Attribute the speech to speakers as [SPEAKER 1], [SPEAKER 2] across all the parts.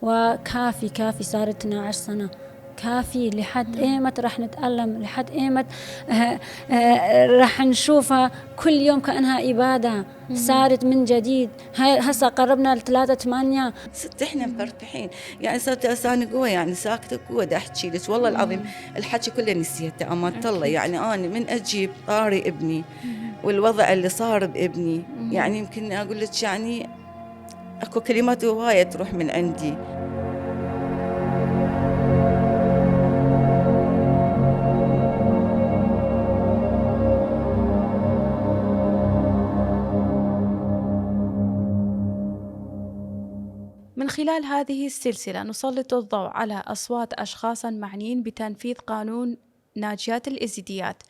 [SPEAKER 1] وكافي كافي، صارت 12 سنة كافي. لحد ايمت رح نتألم؟ لحد ايمت رح نشوفها كل يوم كأنها إبادة؟ صارت من جديد. هسا قربنا ل3/8.
[SPEAKER 2] ست احنا مفرتحين، يعني صرت أساني قوة، يعني ساكتة قوة دا أحكي لك والله العظيم. الحكي كله نسيته أمانة الله. يعني أنا من أجيب طاري ابني والوضع اللي صار بابني، يعني يمكن أقول لك يعني أكو كلمات هواية تروح من عندي.
[SPEAKER 3] من خلال هذه السلسلة نسلط الضوء على أصوات أشخاص معنيين بتنفيذ قانون ناجيات الإزيديات،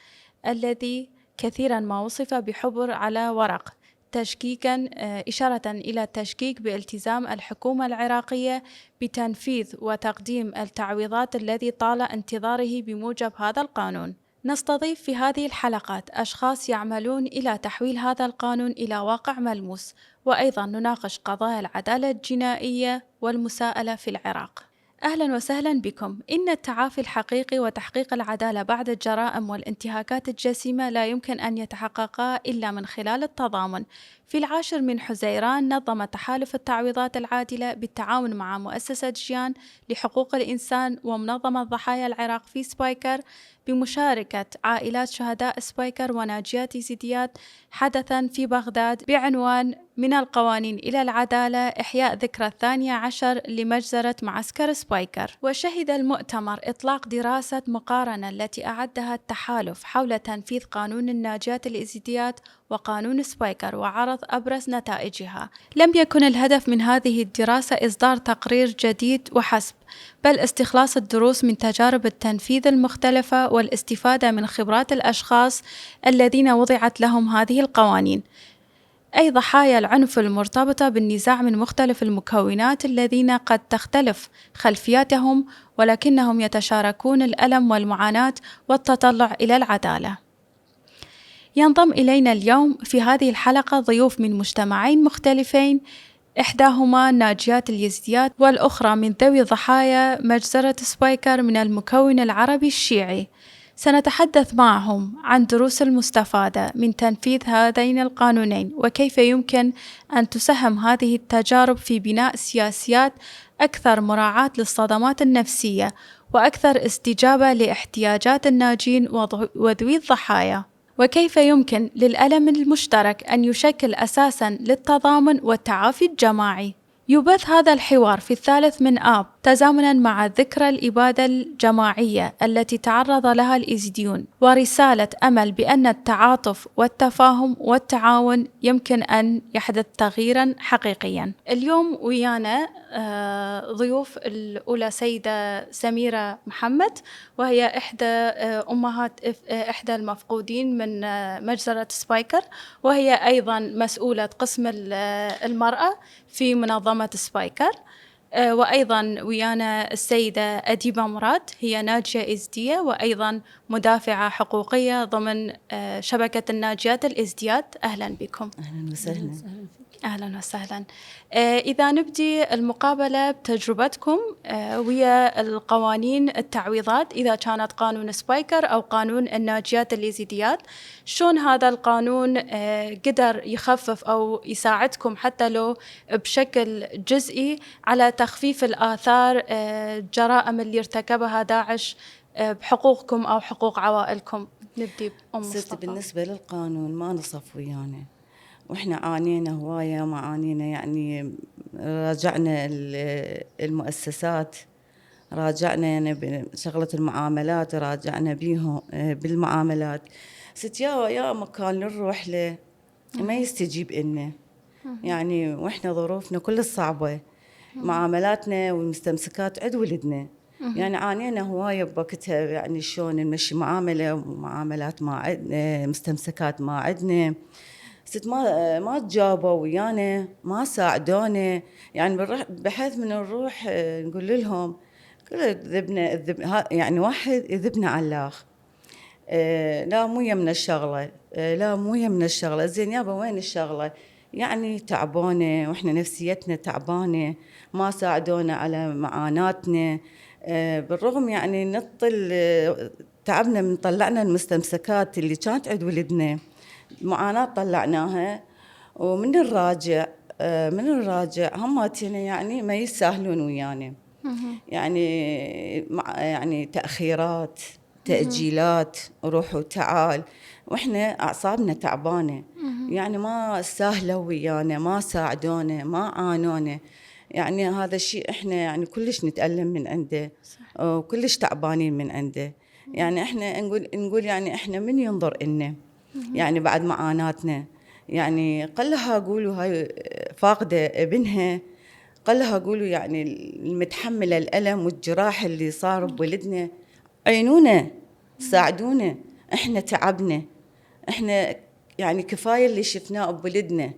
[SPEAKER 3] الذي كثيرا ما وصف بحبر على ورق، تشكيكا إشارة إلى التشكيك بالتزام الحكومة العراقية بتنفيذ وتقديم التعويضات الذي طال انتظاره بموجب هذا القانون. نستضيف في هذه الحلقات أشخاص يعملون إلى تحويل هذا القانون إلى واقع ملموس، وأيضا نناقش قضايا العدالة الجنائية والمساءلة في العراق. أهلا وسهلا بكم. إن التعافي الحقيقي وتحقيق العدالة بعد الجرائم والانتهاكات الجسيمة لا يمكن أن يتحققا إلا من خلال التضامن. في 10 من حزيران نظم تحالف التعويضات العادلة بالتعاون مع مؤسسة جيان لحقوق الإنسان ومنظمة ضحايا العراق في سبايكر بمشاركة عائلات شهداء سبايكر وناجيات إزيديات حدثا في بغداد بعنوان من القوانين إلى العدالة، إحياء ذكرى 12 لمجزرة معسكر سبايكر. وشهد المؤتمر إطلاق دراسة مقارنة التي أعدها التحالف حول تنفيذ قانون الناجيات الإزيديات وقانون سبايكر، وعرض أبرز نتائجها. لم يكن الهدف من هذه الدراسة إصدار تقرير جديد وحسب، بل استخلاص الدروس من تجارب التنفيذ المختلفة والاستفادة من خبرات الأشخاص الذين وضعت لهم هذه القوانين، أي ضحايا العنف المرتبطة بالنزاع من مختلف المكونات الذين قد تختلف خلفياتهم ولكنهم يتشاركون الألم والمعاناة والتطلع إلى العدالة. ينضم إلينا اليوم في هذه الحلقة ضيوف من مجتمعين مختلفين، إحداهما ناجيات اليزديات والأخرى من ذوي ضحايا مجزرة سبايكر من المكون العربي الشيعي. سنتحدث معهم عن دروس المستفادة من تنفيذ هذين القانونين، وكيف يمكن أن تسهم هذه التجارب في بناء سياسات أكثر مراعاة للصدمات النفسية وأكثر استجابة لاحتياجات الناجين وذوي الضحايا، وكيف يمكن للألم المشترك أن يشكل أساساً للتضامن والتعافي الجماعي. يبث هذا الحوار في 3 من آب تزامناً مع ذكرى الإبادة الجماعية التي تعرض لها الإزيديون، ورسالة أمل بأن التعاطف والتفاهم والتعاون يمكن أن يحدث تغييراً حقيقياً. اليوم ويانا ضيوف. الأولى سيدة سميرة محمد، وهي إحدى أمهات إحدى المفقودين من مجزرة سبايكر، وهي أيضاً مسؤولة قسم المرأة في منظمة سبايكر. وأيضاً ويانا السيدة أديبة مراد، هي ناجية إزدية وأيضاً مدافعة حقوقية ضمن شبكة الناجيات الإزديات. أهلاً بكم.
[SPEAKER 2] أهلا وسهلا.
[SPEAKER 3] أهلا وسهلا. إذا نبدي المقابلة بتجربتكم ويا القوانين التعويضات، إذا كانت قانون سبايكر أو قانون الناجيات اليزيديات، شون هذا القانون قدر يخفف أو يساعدكم حتى لو بشكل جزئي على تخفيف الآثار الجرائم اللي ارتكبها داعش بحقوقكم أو حقوق عوائلكم؟ نبدي بأم مصطفى.
[SPEAKER 2] بالنسبة للقانون ما نصف ويانا، وإحنا عانينا هواية معانينا، يعني راجعنا المؤسسات، راجعنا يعني بشغلة المعاملات، راجعنا بيهم بالمعاملات. ست يا مكان نروح له ما يستجيب إلنا، يعني وإحنا ظروفنا كل صعبة، معاملاتنا والمستمسكات عد ولدنا، يعني عانينا هواية بوقتها، يعني شلون نمشي معاملة ومعاملات ما عندنا، مستمسكات ما عندنا. ست ما تجاوبوا ويانا، ما ساعدونا، يعني بحيث من نروح نقول لهم كل ذبنا يعني واحد يذبنا على الآخر. لا مو يمنا الشغلة، لا مو يمنا الشغلة، زين يابا وين الشغلة؟ يعني تعبانة، وإحنا نفسيتنا تعبانة، ما ساعدونا على معاناتنا. بالرغم يعني نطل تعبنا من طلعنا المستمسكات اللي كانت عند ولدنا، معاناة طلعناها، ومن الراجع هماتنا يعني ما يستاهلون ويانا. يعني تأخيرات، تأجيلات، روح وتعال، واحنا اعصابنا تعبانه. يعني ما استاهلوا ويانا، ما ساعدونا، ما عانونا. يعني هذا الشيء احنا يعني كلش نتألم من عنده، وكلش تعبانين من عنده. يعني احنا نقول يعني احنا من ينظر إلنا يعني بعد معاناتنا. يعني قلها قولوا هاي فاقدة ابنها، قلها قولوا يعني المتحملة الألم والجراح اللي صار بولدنا، عينونا ساعدونا. احنا تعبنا، احنا يعني كفاية اللي شفناه بولدنا،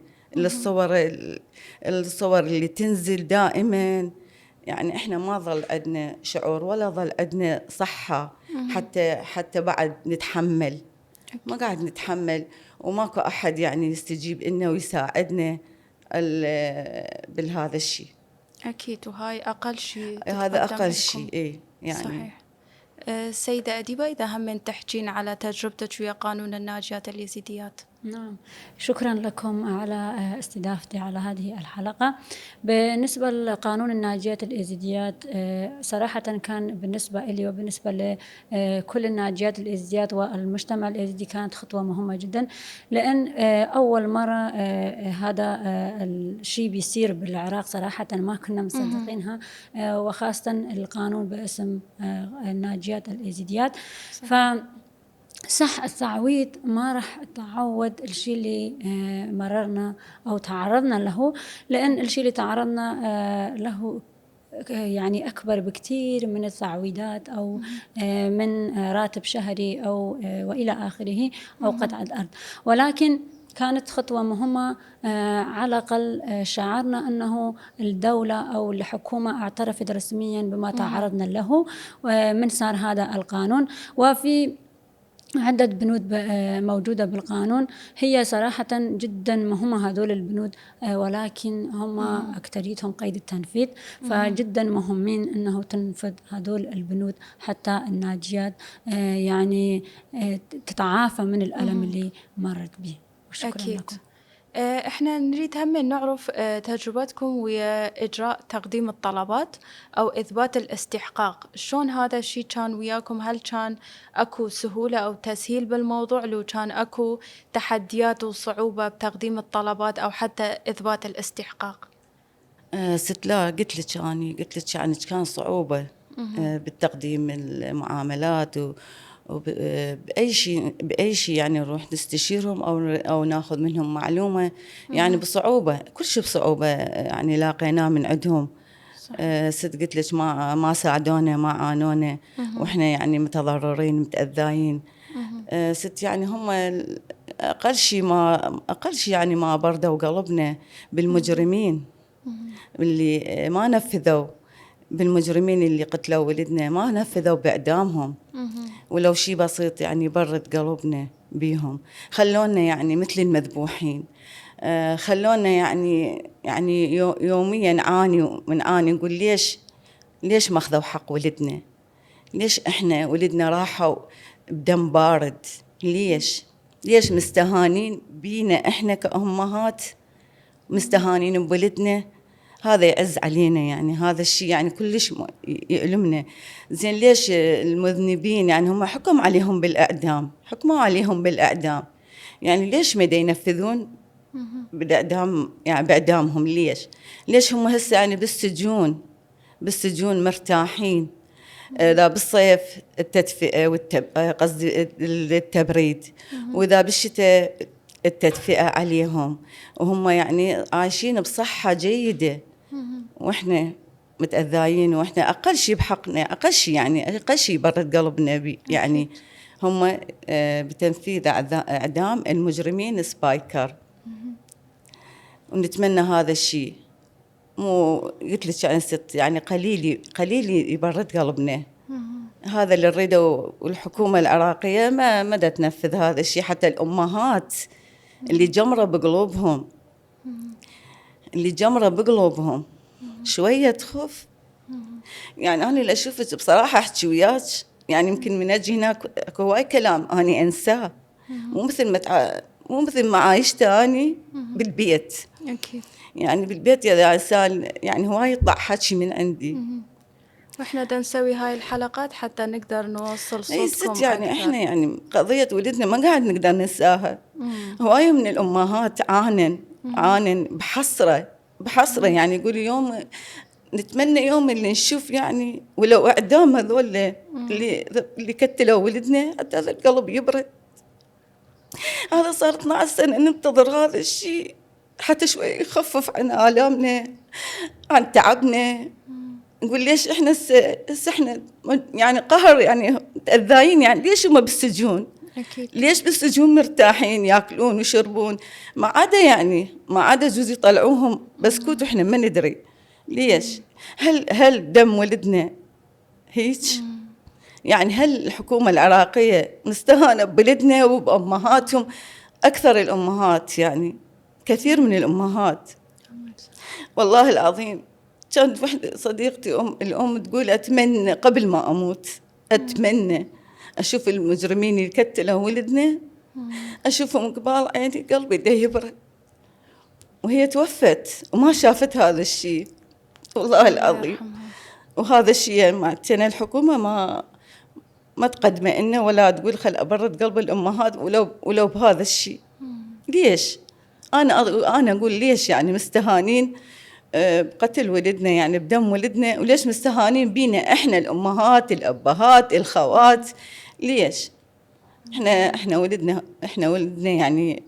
[SPEAKER 2] الصور اللي تنزل دائما. يعني احنا ما ظل عندنا شعور ولا ظل عندنا صحة حتى بعد نتحمل. ما قاعد نتحمل، وماكو أحد يعني يستجيب لنا ويساعدنا بالهذا الشيء.
[SPEAKER 3] أكيد، وهاي أقل شيء
[SPEAKER 2] هذا أقل شيء. إيه يعني
[SPEAKER 3] صحيح. السيدة أديبة، إذا هم تحجين على تجربتك ويا قانون الناجيات اليزيديات.
[SPEAKER 1] نعم، شكرا لكم على استضافتي على هذه الحلقة. بالنسبة لقانون الناجيات الإيزيديات، صراحة كان بالنسبة لي وبالنسبة لكل الناجيات الإيزيديات والمجتمع الإيزيدي كانت خطوة مهمة جدا، لأن أول مرة هذا الشيء بيصير بالعراق. صراحة ما كنا مصدقينها، وخاصة القانون باسم الناجيات الإيزيديات. صح، التعويض ما راح تعوض الشيء اللي مررنا أو تعرضنا له، لأن الشيء اللي تعرضنا له يعني أكبر بكثير من التعويضات أو من راتب شهري أو وإلى آخره أو قطع الأرض. ولكن كانت خطوة مهمة، على الأقل شعرنا أنه الدولة أو الحكومة اعترفت رسميا بما تعرضنا له من صار هذا القانون. وفي عدة بنود موجودة بالقانون، هي صراحة جدا مهمة هذول البنود، ولكن هم أكتريتهم قيد التنفيذ. فجدا مهمين أنه تنفذ هذول البنود حتى الناجيات يعني تتعافى من الألم اللي مرت به. وشكرا
[SPEAKER 3] أكيد.
[SPEAKER 1] لكم.
[SPEAKER 3] احنا نريد هم نعرف تجربتكم ويا إجراء تقديم الطلبات أو إثبات الاستحقاق. شلون هذا الشيء كان وياكم؟ هل كان أكو سهولة أو تسهيل بالموضوع، لو كان أكو تحديات وصعوبة بتقديم الطلبات أو حتى إثبات الاستحقاق؟
[SPEAKER 2] ست لا، قلت لك يعني كان صعوبة بالتقديم المعاملات وبأي شيء يعني نروح نستشيرهم أو ناخذ منهم معلومة. يعني بصعوبة، كل شيء بصعوبة يعني لاقيناه من عندهم. ست قلت لك ما ساعدونا، ما عانونا، واحنا يعني متضررين متأذين. ست يعني هم أقل شيء يعني ما بردوا قلبنا بالمجرمين اللي ما نفذوا، بالمجرمين اللي قتلوا ولدنا ما نفذوا بإعدامهم. ولو شيء بسيط يعني برد قلبنا بيهم، خلونا يعني مثل المذبوحين. خلونا يعني يوميا نعاني نقول ليش ما أخذوا حق ولدنا؟ ليش إحنا ولدنا راحوا بدم بارد؟ ليش مستهانين بينا إحنا كأمهات، مستهانين بولدنا؟ هذا يعز علينا، يعني هذا الشيء يعني كلش يؤلمنا. زين ليش المذنبين يعني هم حكموا عليهم بالإعدام، يعني ليش ما ينفذون بالإعدام؟ يعني بإعدامهم ليش هم هسه يعني بالسجون مرتاحين؟ إذا بالصيف التدفئة قصدي التبريد، وإذا بالشتاء التدفئة عليهم، وهم يعني عايشين بصحة جيدة، وإحنا متأذيين. وإحنا أقل شيء بحقنا، أقل شيء يبرد قلبنا يعني هم بتنفيذ إعدام المجرمين سبايكر. ونتمنى هذا الشيء، مو قلت لك يعني ست يعني قليل يبرد قلبنا. هذا اللي نريده، والحكومة العراقية ما تنفذ هذا الشيء. حتى الأمهات اللي جمرة بقلوبهم اللي جمرة بقلوبهم شوية خوف. يعني أنا اللي أشوفك بصراحة أحكي وياك، يعني يمكن من أجي هناك أكو هواي كلام أنا أنساه، مو مثل ما عايشته أني بالبيت.
[SPEAKER 3] أكيد.
[SPEAKER 2] يعني بالبيت يا إنسان يعني هواي يطلع حكي من عندي.
[SPEAKER 3] وإحنا دا نسوي هاي الحلقات حتى نقدر نوصل
[SPEAKER 2] اي
[SPEAKER 3] صوتكم
[SPEAKER 2] ست، يعني
[SPEAKER 3] أكثر.
[SPEAKER 2] احنا يعني قضية ولدنا ما قاعد نقدر ننساها. هواية من الأمهات عانن بحسرة يعني يقول يوم نتمنى يوم اللي نشوف يعني ولو إعدام هذول اللي قتلوا ولدنا حتى هذا القلب يبرد. هذا صار 12 سنة ننتظر هذا الشيء حتى شوي يخفف عن آلامنا، عن تعبنا. نقول ليش احنا احنا يعني قهر، يعني متأذاين، يعني ليش هم بالسجون؟
[SPEAKER 3] أكيد.
[SPEAKER 2] ليش بالسجون مرتاحين ياكلون ويشربون؟ ما عدا جوز يطلعوهم بسكوت واحنا ما ندري ليش. هل دم ولدنا هيك؟ يعني هل الحكومة العراقية مستهانة بولدنا وبأمهاتهم؟ أكثر الأمهات، يعني كثير من الأمهات والله العظيم. كانت وحدة صديقتي الأم تقول أتمنى قبل ما أموت، أتمنى أشوف المجرمين اللي قتلوا ولدنا، أشوفهم قبال عيني قلبي ده يبرد. وهي توفت وما شافت هذا الشيء والله العظيم. وهذا الشيء ما كان الحكومة ما تقدمه لنا ولا تقول خل أبرد قلب الأمهات ولو بهذا الشيء. ليش؟ أنا أقول ليش يعني مستهانين بقتل ولدنا، يعني بدم ولدنا، وليش مستهانين بينا احنا الامهات الابهات الخوات؟ ليش؟ احنا ولدنا يعني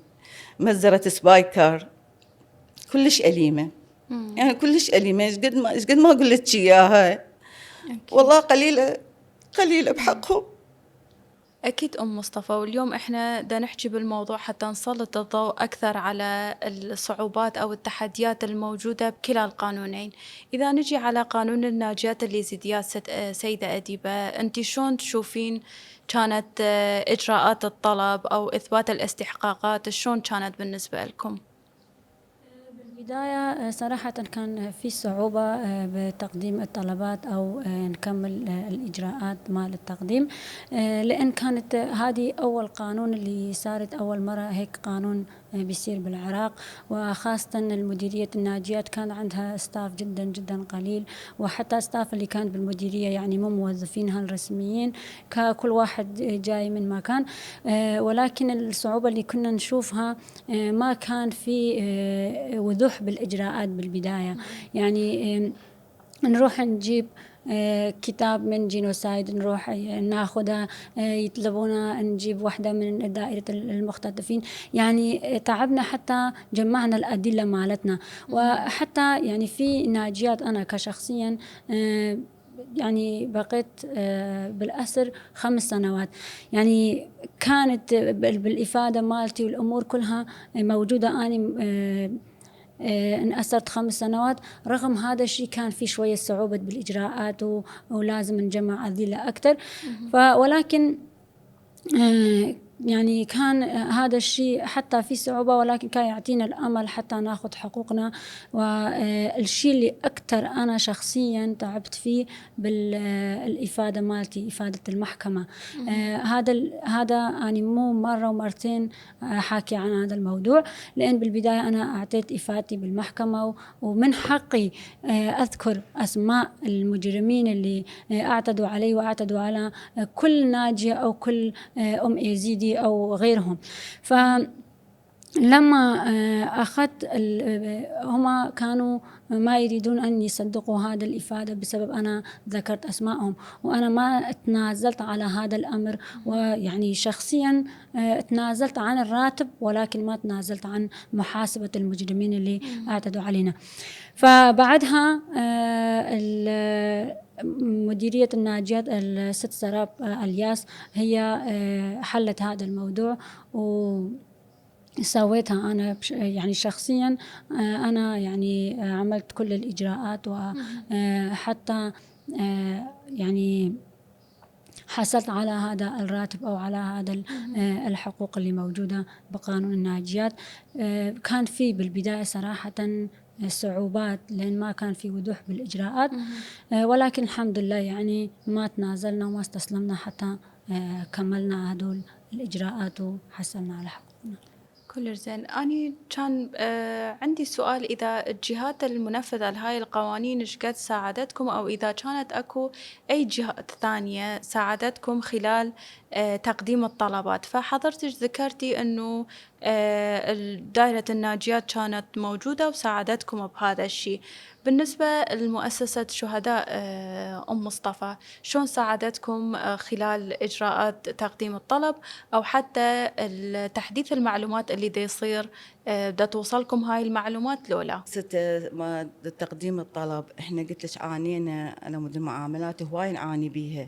[SPEAKER 2] مزرعة سبايكر كلش أليمة. يعني كلش أليمة. ايش قد ما اقول لك اياها والله قليلة بحقهم.
[SPEAKER 3] أكيد أم مصطفى. واليوم إحنا دا نحكي بالموضوع حتى نسلط الضوء أكثر على الصعوبات أو التحديات الموجودة بكلا القانونين. إذا نجي على قانون الناجيات اليزيديات سيدة أديبة، أنت شلون تشوفين كانت إجراءات الطلب أو إثبات الاستحقاقات شلون كانت بالنسبة لكم؟
[SPEAKER 1] بالبداية صراحة كان في صعوبة بتقديم الطلبات أو نكمل الإجراءات مال التقديم، لأن كانت هذه أول قانون اللي صارت أول مرة هيك قانون بيصير بالعراق، وخاصة المديرية الناجيات كان عندها ستاف جدا جدا قليل، وحتى ستاف اللي كان بالمديرية يعني مو موظفينها الرسميين، كل واحد جاي من مكان. ولكن الصعوبة اللي كنا نشوفها ما كان في وضوح بالإجراءات بالبداية. يعني نروح نجيب كتاب من جينوسايد نروح ناخذها، يطلبونا نجيب واحدة من دائرة المختطفين. يعني تعبنا حتى جمعنا الأدلة مالتنا. وحتى يعني في ناجيات أنا كشخصيا يعني بقيت بالأسر 5 سنوات. يعني كانت بالإفادة مالتي والأمور كلها موجودة. أنا انأسرت 5 سنوات، رغم هذا الشيء كان في شوية صعوبة بالإجراءات ولازم نجمع أدلة أكثر. ولكن يعني كان هذا الشيء حتى في صعوبة، ولكن كان يعطينا الأمل حتى ناخذ حقوقنا. والشيء اللي أكثر أنا شخصيا تعبت فيه بالإفادة مالتي، إفادة المحكمة. هذا أنا مو مرة ومرتين حاكي عن هذا الموضوع، لأن بالبداية أنا أعطيت إفادتي بالمحكمة، ومن حقي أذكر أسماء المجرمين اللي اعتدوا علي واعتدوا على كل ناجية أو كل أم يزيدي أو غيرهم. فلما أخذت هما كانوا ما يريدون أن يصدقوا هذا الإفادة بسبب أنا ذكرت أسمائهم، وأنا ما تنازلت على هذا الأمر. ويعني شخصيا تنازلت عن الراتب، ولكن ما تنازلت عن محاسبة المجرمين اللي اعتدوا علينا. فبعدها مديرية الناجيات الست سراب الياس هي حلت هذا الموضوع وسويتها أنا يعني شخصيا. أنا يعني عملت كل الإجراءات، وحتى يعني حصلت على هذا الراتب أو على هذا الحقوق اللي موجودة بقانون الناجيات. كان في بالبداية صراحة صعوبات لأن ما كان في وضوح بالإجراءات، ولكن الحمد لله يعني ما تنازلنا وما استسلمنا حتى كملنا هدول الإجراءات وحصلنا على حقوقنا.
[SPEAKER 3] كل زين. أني كان عندي سؤال، إذا الجهات المنفذة لهاي القوانين إيش قد ساعدتكم، أو إذا كانت أكو أي جهات ثانية ساعدتكم خلال تقديم الطلبات. فحضرتك ذكرتي أنه دائرة الناجيات كانت موجودة وساعدتكم بهذا الشيء. بالنسبة لمؤسسة شهداء أم مصطفى، شلون ساعدتكم خلال إجراءات تقديم الطلب أو حتى تحديث المعلومات اللي دا يصير؟ دا توصلكم هاي المعلومات لولا؟
[SPEAKER 2] ما تقديم الطلب احنا قلت لك عانينا على مود المعاملات هواي نعاني بيها،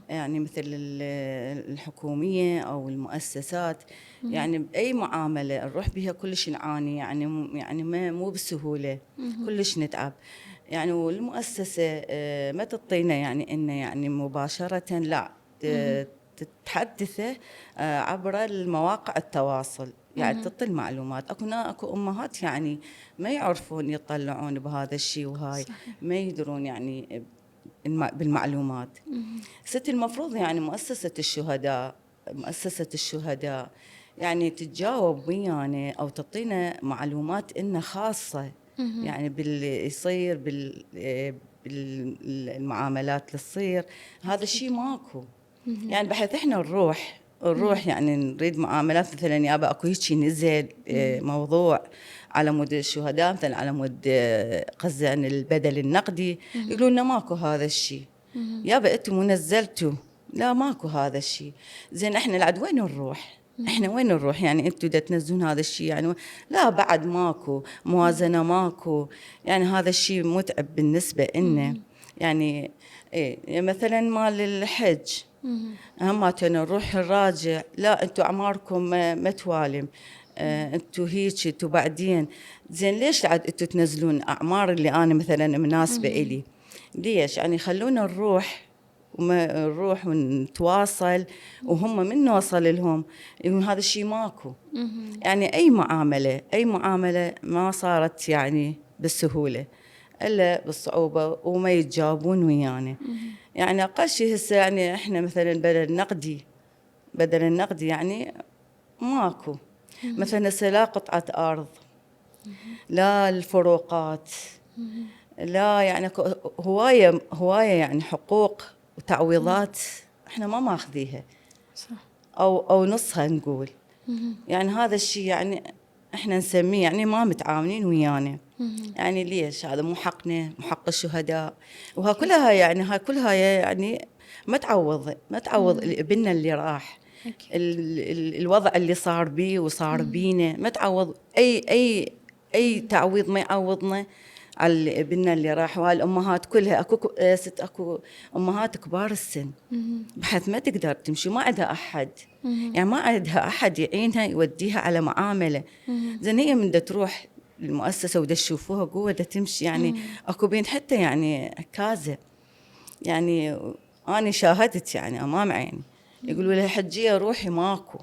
[SPEAKER 2] يعني مثل الحكومية أو المؤسسات، يعني بأي معاملة نروح بها كلش نعاني، يعني مو بسهولة، كلش نتعب يعني. والمؤسسة ما تعطينا يعني إنه يعني مباشرة، لا تتحدثه عبر المواقع التواصل، يعني تعطي المعلومات. اكو امهات يعني ما يعرفون يطلعون بهذا الشيء، وهاي ما يدرون يعني بالمعلومات. ست المفروض يعني مؤسسة الشهداء يعني تتجاوب ويانا أو تعطينا معلومات إنه خاصة يعني باللي يصير بالمعاملات اللي تصير. هذا الشيء ماكو يعني، بحيث إحنا نروح يعني نريد معاملات مثلا يابا اكو هيك نزل موضوع على مود الشهداء مثلا، على مود قصدي عن البدل النقدي، يقولون لنا ماكو هذا الشيء. يابا انتم نزلتوا، لا ماكو هذا الشيء. زين احنا لعد وين نروح؟ احنا وين نروح يعني انتم دا تنزلون هذا الشيء يعني؟ لا بعد ماكو موازنة، ماكو يعني. هذا الشيء متعب بالنسبة لنا يعني. ايه مثلا مال الحج هماتنا نروح نراجع، لا انتم اعماركم ما توالم، انتم هيك انتم بعدين. زين ليش عاد انتم تنزلون اعمار اللي انا مثلا مناسبه الي؟ ليش يعني؟ خلونا نروح ونتواصل، وهم من نوصل لهم يقولون هذا الشيء ماكو. يعني اي معامله ما صارت يعني بالسهوله الا بالصعوبه، وما يتجاوبون ويانا. يعني اقل شيء هسه يعني احنا مثلا بدل النقدي يعني ماكو. مثلا هسه لا قطعه ارض، لا الفروقات، لا يعني هوايه يعني حقوق وتعويضات احنا ما ماخذيها، او نصها نقول. يعني هذا الشيء يعني احنا نسميه يعني ما متعاونين ويانا. يعني ليش؟ هذا مو حقنا، مو حق الشهداء. وها كلها يعني ما تعوض ابننا اللي راح، الوضع اللي صار بيه وصار بينا، ما تعوض اي تعويض ما يعوضنا على ابننا اللي راح. وهالامهات كلها اكو امهات كبار السن بحيث ما تقدر تمشي، ما عندها احد يعني، ما عندها احد يعينها يوديها على معامله. زين هي من دا تروح المؤسسه ودا تشوفوها قوه دا تمشي يعني. اكو بين حتى يعني كازه يعني، انا شاهدت يعني امام عيني، يقولوا لها حجيه روحي ماكو.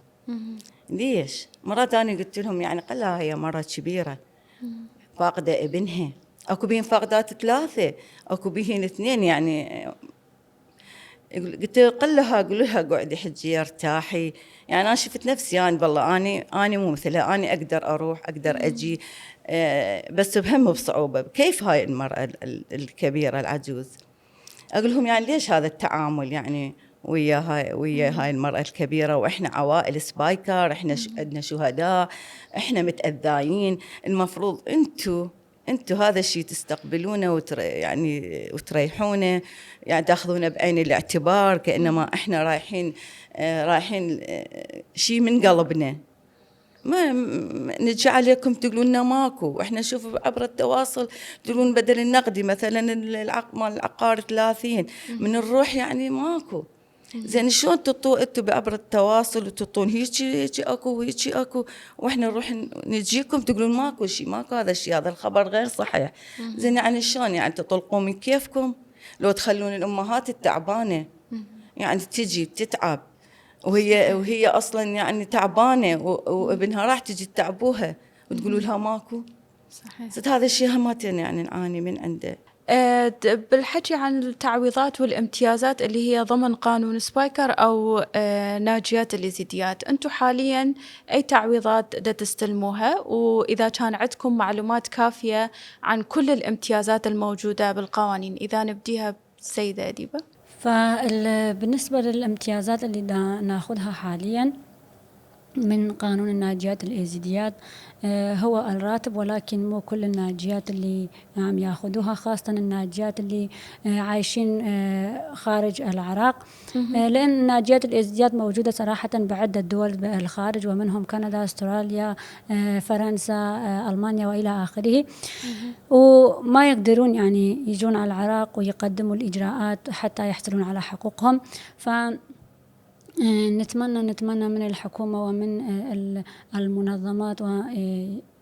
[SPEAKER 2] ليش؟ مرات انا قلت لهم يعني قلها هي مره كبيره فاقده ابنها، اكو بين فاقدات 3، اكو بين 2 يعني. قلت قولوا لها قعدي حجيه ارتاحي. يعني انا شفت نفسي يعني والله اني مو مثلها، اني اقدر اروح اقدر اجي، بس بهم بصعوبه. كيف هاي المراه الكبيره العجوز؟ اقول لهم يعني ليش هذا التعامل يعني ويا هاي المراه الكبيره، واحنا عوائل سبايكر، احنا عندنا شهداء، احنا متاذاين. المفروض انتوا هذا الشيء تستقبلونه يعني وتريحونه، يعني تاخذونه بعين الاعتبار كانما احنا رايحين شيء من قلبنا. ما نجي عليكم تقولون لنا ماكو، واحنا نشوف عبر التواصل تقولون بدل النقدي مثلا مال العقار 30 من نروح يعني ماكو. زين شلون تعطوا انتم بعبر التواصل وتعطون هيك اكو، واحنا نروح نجيكم تقولون ماكو شيء، ماكو هذا الشيء، هذا الخبر غير صحيح. زين يعني شلون يعني تطلقون من كيفكم؟ لو تخلون الامهات التعبانه يعني تجي تتعب وهي أصلا يعني تعبانة وابنها راح تجي تتعبوها وتقولوا لها ماكو.
[SPEAKER 3] صحيح.
[SPEAKER 2] ست هذا الشيء همات يعني نعاني من عنده.
[SPEAKER 3] بالحكي عن التعويضات والامتيازات اللي هي ضمن قانون سبايكر أو ناجيات اليزيديات، أنتم حاليا أي تعويضات دا تستلموها؟ وإذا كان عندكم معلومات كافية عن كل الامتيازات الموجودة بالقوانين، إذا نبديها بالسيدة أديبة.
[SPEAKER 1] فبالنسبة للامتيازات اللي دا ناخذها حاليا من قانون الناجيات الإيزيديات هو الراتب، ولكن مو كل الناجيات اللي عم ياخذوها، خاصة الناجيات اللي عايشين خارج العراق، لأن الناجيات الإيزيديات موجودة صراحة بعدة دول بالخارج، ومنهم كندا، استراليا، فرنسا، ألمانيا وإلى آخره، وما يقدرون يعني يجون على العراق ويقدموا الإجراءات حتى يحصلون على حقوقهم. نتمنى من الحكومة ومن المنظمات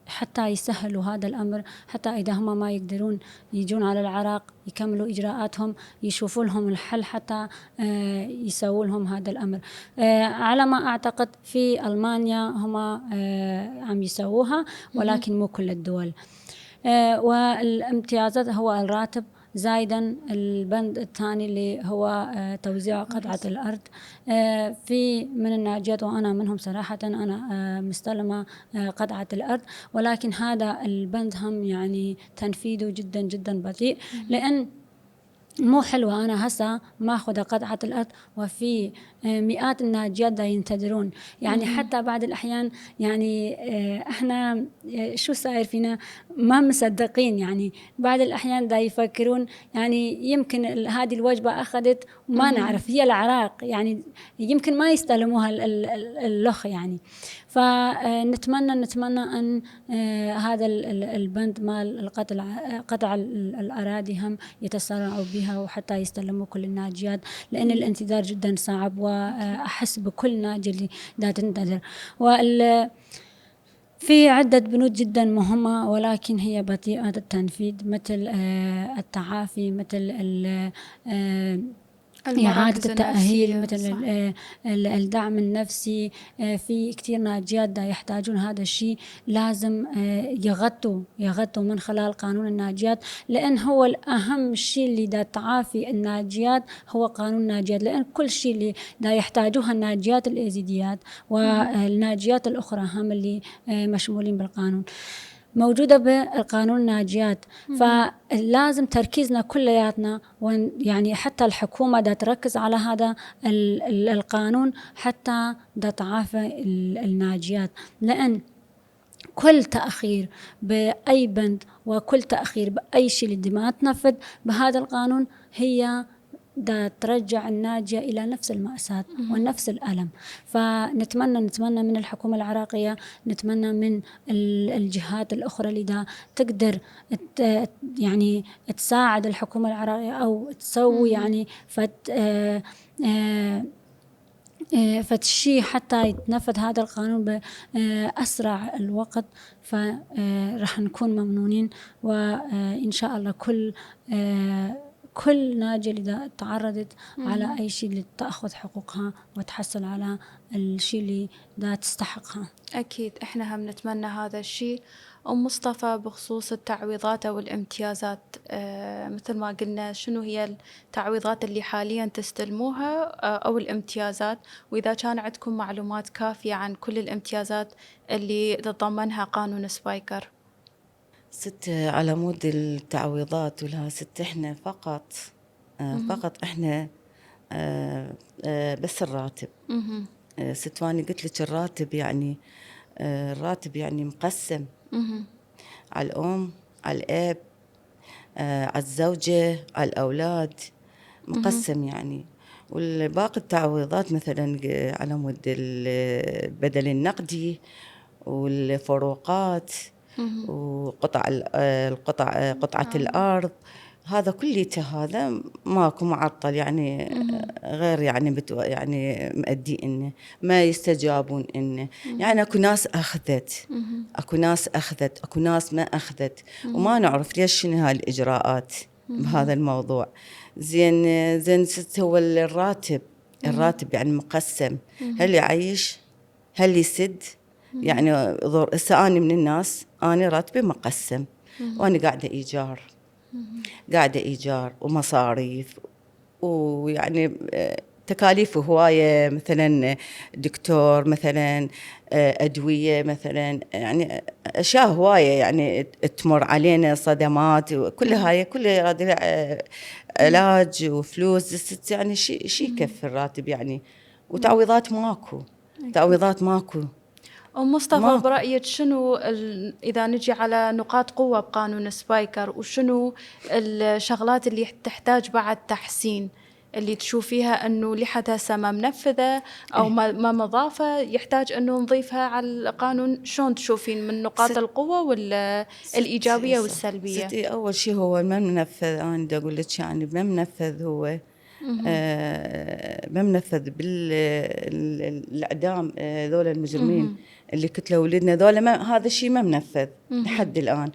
[SPEAKER 1] حتى يسهلوا هذا الأمر، حتى إذا هم ما يقدرون يجون على العراق يكملوا إجراءاتهم، يشوفوا لهم الحل حتى يسووا لهم هذا الأمر. على ما أعتقد في ألمانيا هم عم يسووها، ولكن مو كل الدول. والامتيازات هو الراتب، زايدا البند الثاني اللي هو توزيع قطعة الأرض. في من الناجيات وأنا منهم صراحة، أنا مستلمة قطعة الأرض، ولكن هذا البند هم يعني تنفيذه جدا جدا بطيء، لأن مو حلوة أنا هسه ماخذ قطعة الأرض وفي مئات الناجيات دا ينتظرون، يعني حتى بعض الأحيان يعني إحنا شو صاير فينا ما مصدقين، يعني بعض الأحيان دا يفكرون يعني يمكن هذه الوجبة أخذت وما نعرف هي العراق، يعني يمكن ما يستلموها اللخ يعني. فنتمنى أن هذا البند مال قطع الأراضي هم يتسارعوا بها وحتى يستلموا كل الناجيات، لأن الانتظار جدا صعب، وأحس بكل ناجي اللي دا تنتظر. في عدة بنود جدا مهمة ولكن هي بطيئة التنفيذ، مثل التعافي، مثل إعادة التأهيل، مثل الدعم النفسي. في كتير ناجيات دا يحتاجون هذا الشيء، لازم يغطوا من خلال قانون الناجيات، لأن هو الأهم شيء اللي دا تعافي الناجيات هو قانون الناجيات، لأن كل شيء اللي دا يحتاجوها الناجيات الإيزيديات والناجيات الأخرى هم اللي مشمولين بالقانون موجودة بالقانون الناجيات. فلازم تركيزنا كلياتنا، يعني حتى الحكومة دا تركز على هذا القانون حتى دا تعافى الناجيات، لأن كل تأخير بأي بند وكل تأخير بأي شيء اللي ما تنفذ بهذا القانون هي دا ترجع الناجية إلى نفس المأساة ونفس الألم. فنتمنى من الحكومة العراقية، نتمنى من الجهات الأخرى اللي دا تقدر يعني تساعد الحكومة العراقية أو تسوي يعني فتشي حتى يتنفذ هذا القانون بأسرع الوقت، فرح نكون ممنونين. وإن شاء الله كل ناجية اللي تعرضت على أي شيء اللي تأخذ حقوقها وتحصل على الشيء اللي دا تستحقها.
[SPEAKER 3] أكيد إحنا هم نتمنى هذا الشيء. أم مصطفى، بخصوص التعويضات أو الامتيازات، مثل ما قلنا، شنو هي التعويضات اللي حاليا تستلموها أو الامتيازات، وإذا كان عندكم معلومات كافية عن كل الامتيازات اللي تتضمنها قانون سبايكر؟
[SPEAKER 2] ست على مود التعويضات ولها ست، احنا فقط احنا بس الراتب. ست واني قلت لك الراتب يعني الراتب يعني مقسم على الأم، على الأب، على الزوجة، على الأولاد، مقسم يعني. والباقي التعويضات مثلا على مود البدل النقدي والفروقات قطعة الأرض، هذا كليته هذا ماكو معطل يعني، غير يعني يعني مؤدي إنه ما يستجابون إنه يعني أكو ناس أخذت، أكو ناس ما أخذت، وما نعرف ليش شنو هالإجراءات بهذا الموضوع. زين ست هو الراتب الراتب يعني مقسم، هل يعيش هل يسد. يعني هسه أنا من الناس أنا راتبي مقسم، وأنا قاعدة إيجار ومصاريف، ويعني تكاليف هواية، مثلا دكتور، مثلا أدوية، مثلا يعني أشياء هواية يعني تمر علينا، صدمات، وكل هاي كلها علاج وفلوس، يعني شيء يكفي الراتب يعني. وتعويضات ماكو، تعويضات ماكو.
[SPEAKER 3] أم مصطفى، برأيك شنو إذا نجي على نقاط قوة بقانون سبايكر، وشنو الشغلات اللي تحتاج بعد تحسين، اللي تشوفيها أنه لحد هسه ما منفذة أو ما مضافة يحتاج أنه نضيفها على القانون؟ شلون تشوفين من نقاط القوة والإيجابية والسلبية؟
[SPEAKER 2] ستي أول شيء هو ما منفذ. أنا بدي أقول لك يعني ما منفذ هو. ما منفذ بالإعدام. ذول المجرمين اللي قتلوا ولدنا ذولا، هذا الشيء ما منفذ لحد الآن.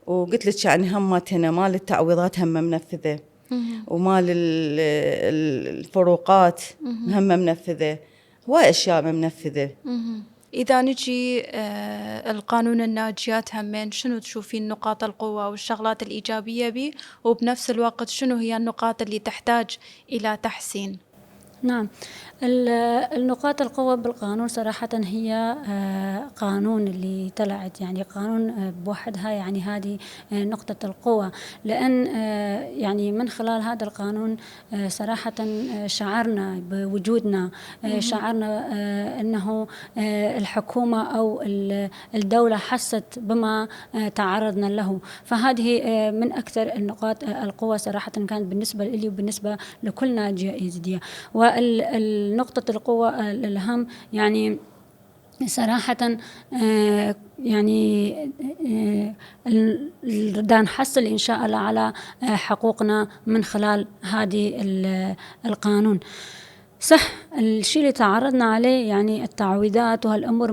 [SPEAKER 2] وقلت لك يعني همتنا مال التعويضات هم منفذة، ومال الفروقات هم منفذة، هواي أشياء ما منفذة.
[SPEAKER 3] إذا نجي القانون الناجيات همين، شنو تشوفين نقاط القوة والشغلات الإيجابية به، وبنفس الوقت شنو هي النقاط اللي تحتاج إلى تحسين؟
[SPEAKER 1] نعم، النقاط القوة بالقانون صراحة هي قانون اللي طلعت، يعني قانون بوحدها، يعني هذه نقطة القوة. لأن يعني من خلال هذا القانون صراحة شعرنا بوجودنا، شعرنا أنه الحكومة أو الدولة حست بما تعرضنا له. فهذه من أكثر النقاط القوة صراحة كانت بالنسبة لي وبالنسبة لكل ناجية إيزيدية. والنقطة القوة الأهم يعني صراحة يعني دا نحصل إن شاء الله على حقوقنا من خلال هذه القانون. صح، الشيء اللي تعرضنا عليه يعني التعويضات وهالأمور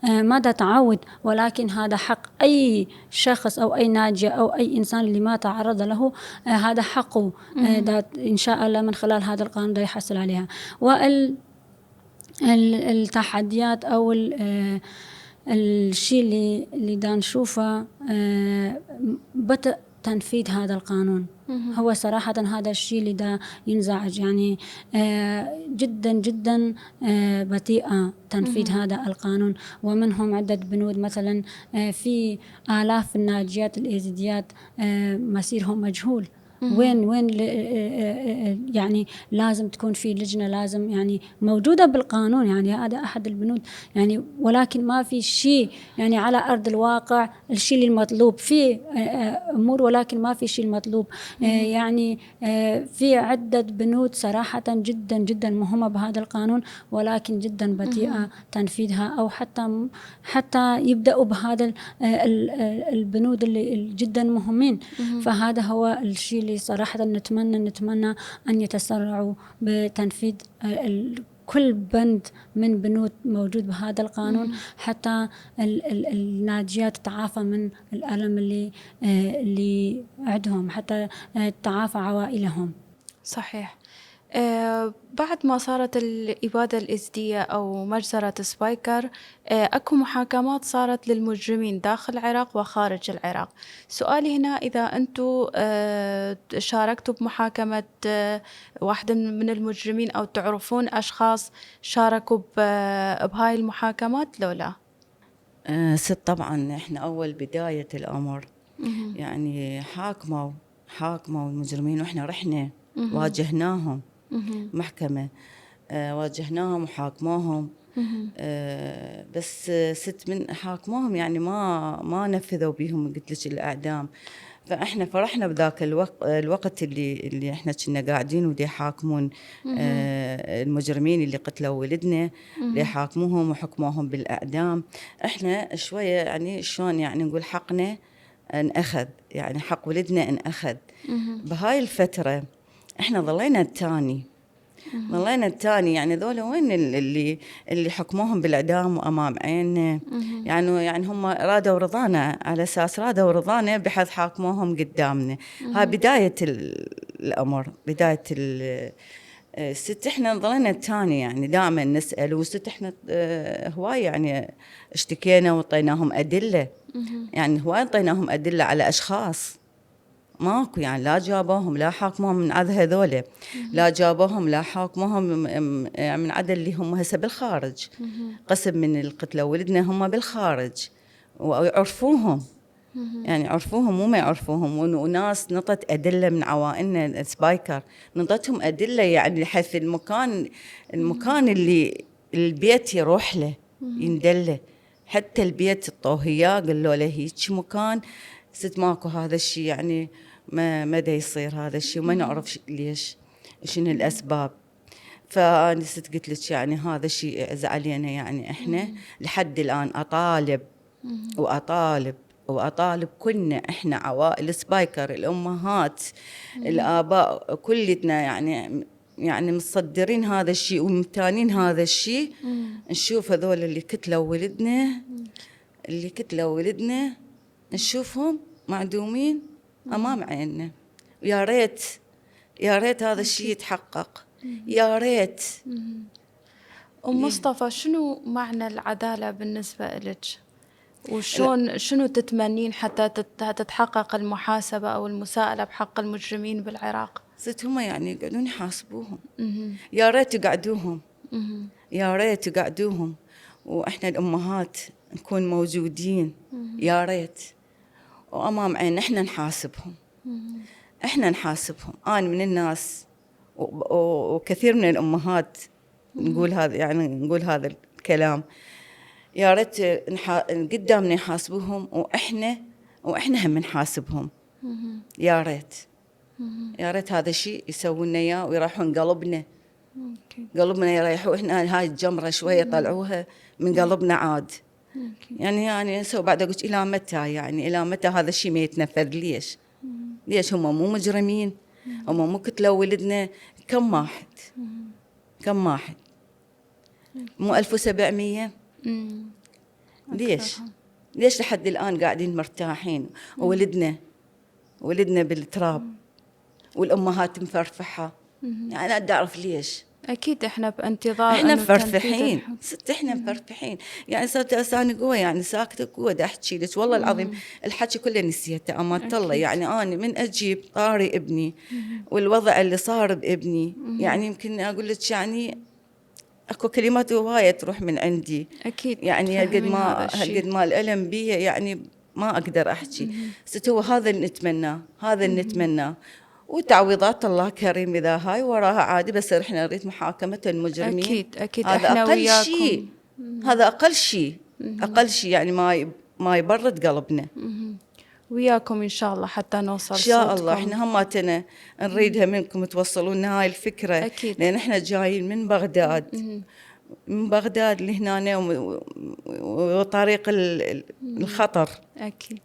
[SPEAKER 1] ما دا تعود، ولكن هذا حق أي شخص أو أي ناجية أو أي إنسان اللي ما تعرض له، هذا حقه دا إن شاء الله من خلال هذا القانون دا يحصل عليها. والتحديات أو الشيء اللي دا نشوفه بطء تنفيذ هذا القانون. هو صراحة هذا الشيء اللي دا ينزعج، يعني جدا جدا بطيئة تنفيذ هذا القانون. ومنهم عدة بنود، مثلا في آلاف الناجيات الإيزيديات مصيرهم مجهول. وين يعني لازم تكون في لجنة، لازم يعني موجودة بالقانون، يعني هذا أحد البنود يعني، ولكن ما في شيء يعني على أرض الواقع الشيء اللي المطلوب. في أمور ولكن ما في شيء المطلوب. يعني في عدة بنود صراحة جدا جدا مهمة بهذا القانون، ولكن جدا بطيئة تنفيذها، أو حتى يبدأوا بهذا البنود اللي جدا مهمين. فهذا هو الشيء اللي صراحة نتمنى أن يتسرعوا بتنفيذ كل بند من بنود موجود بهذا القانون، حتى الناجيات تتعافى من الألم اللي عندهم، حتى تعافى عوائلهم.
[SPEAKER 3] صحيح. بعد ما صارت الإبادة الإزدية أو مجزرة سبايكر، أكو محاكمات صارت للمجرمين داخل العراق وخارج العراق. سؤالي هنا، إذا أنتم شاركتوا بمحاكمة واحدة من المجرمين أو تعرفون أشخاص شاركوا بهاي المحاكمات لو لا؟
[SPEAKER 2] ست طبعا إحنا أول بداية الأمر يعني حاكموا المجرمين، وإحنا رحنا واجهناهم محكمة، واجهناهم وحاكموهم. بس ست من حاكموهم يعني ما نفذوا بيهم، قلت لك الإعدام. فإحنا فرحنا بذاك الوقت اللي إحنا كنا قاعدين ودي يحاكمون المجرمين اللي قتلوا ولدنا، يحاكموهم وحكموهم بالإعدام. إحنا شوية يعني شلون يعني نقول حقنا انأخذ، يعني حق ولدنا انأخذ. بهاي الفترة إحنا ظلينا التاني يعني ذولا وين اللي حكموهم بالإعدام وأمام عيننا. يعني هم رادوا رضانا، على أساس رادوا رضانا بحيث حاكموهم قدامنا. هاي بداية الأمر، بداية ست احنا ظلنا الثاني يعني دائما نسأل، وست احنا هواي يعني اشتكينا وطيناهم أدلة، يعني هواي انطيناهم أدلة على أشخاص ماكو، يعني لا جابوهم لا حاكموهم من عدد هذول، لا جابوهم لا حاكموهم من عدد اللي هم هسه بالخارج، قسم من القتلى ولدنا هم بالخارج ويعرفوهم، يعني عرفوهم مو ما يعرفوهم، وناس نطت أدلة من عوائلنا السبايكر، نطتهم أدلة يعني حيث المكان اللي البيت يروح له يندله، حتى البيت الطوهية قالوا له هيك مكان ست ماكو هذا الشيء، يعني ما دا يصير هذا الشيء وما نعرف ليش شنو الأسباب. فأنا ست قلت لك يعني هذا الشيء يعز علينا، يعني إحنا لحد الآن أطالب كلنا إحنا عوائل سبايكر، الأمهات الآباء كلتنا يعني مصدرين هذا الشيء ومتانين هذا الشيء، نشوف هذول اللي كتلوا ولدنا نشوفهم معدومين أمام عيننا، ويا ريت هذا الشيء يتحقق، يا ريت.
[SPEAKER 3] مصطفى، شنو معنى العدالة بالنسبة لك؟ شنو تتمنين حتى تتحقق المحاسبة أو المساءلة بحق المجرمين بالعراق؟
[SPEAKER 2] ست هم يعني يقعدون يحاسبوهم، يا ريت يقعدوهم، يا ريت يقعدوهم، وإحنا الأمهات نكون موجودين، يا ريت، وأمام عين إحنا نحاسبهم، أنا من الناس وكثير من الأمهات نقول هذا، يعني نقول هذا الكلام، يا ريت قدامنا يحاسبوهم وإحنا هم نحاسبهم، يا ريت هذا الشيء يسوون إياه ويريحون قلبنا، يريحوا إحنا هاي الجمرة شوية يطلعوها من قلبنا عاد. يعني سو بعد أقول إلى متى، يعني إلى متى هذا الشيء ما يتنفذ؟ ليش هم مو مجرمين؟ هم مو كتلوا ولدنا؟ كم واحد مو 1700؟ ليش لحد الآن قاعدين مرتاحين ولدنا بالتراب والأمهات مفرفحة؟ يعني أنا أدي أعرف ليش.
[SPEAKER 3] أكيد إحنا بانتظار،
[SPEAKER 2] إحنا مفرفحين ست، إحنا مفرفحين، يعني صرت أساني قوة، يعني ساكتة قوة دا أحكي لك والله العظيم الحكي كله نسيته أمانة الله، يعني أنا من أجيب طاري ابني والوضع اللي صار بابني، يعني يمكن أقول لك يعني أكو كلمات هواية تروح من عندي،
[SPEAKER 3] أكيد
[SPEAKER 2] يعني هالقد ما الألم بي، يعني ما أقدر أحكي. ست هو هذا اللي نتمناه، وتعويضات الله كريم إذا هاي وراها عادي، بس إحنا نريد محاكمة المجرمين.
[SPEAKER 3] أكيد
[SPEAKER 2] هذا
[SPEAKER 3] إحنا
[SPEAKER 2] أقل
[SPEAKER 3] وياكم.
[SPEAKER 2] شيء، هذا أقل شيء يعني ما يبرد قلبنا.
[SPEAKER 3] وياكم إن شاء الله حتى نوصل
[SPEAKER 2] إن شاء
[SPEAKER 3] صوتكم.
[SPEAKER 2] الله إحنا هماتنا نريدها منكم توصلوا لنا هاي الفكرة،
[SPEAKER 3] أكيد.
[SPEAKER 2] لأن إحنا جايين من بغداد لهنا وطريق الخطر،
[SPEAKER 3] أكيد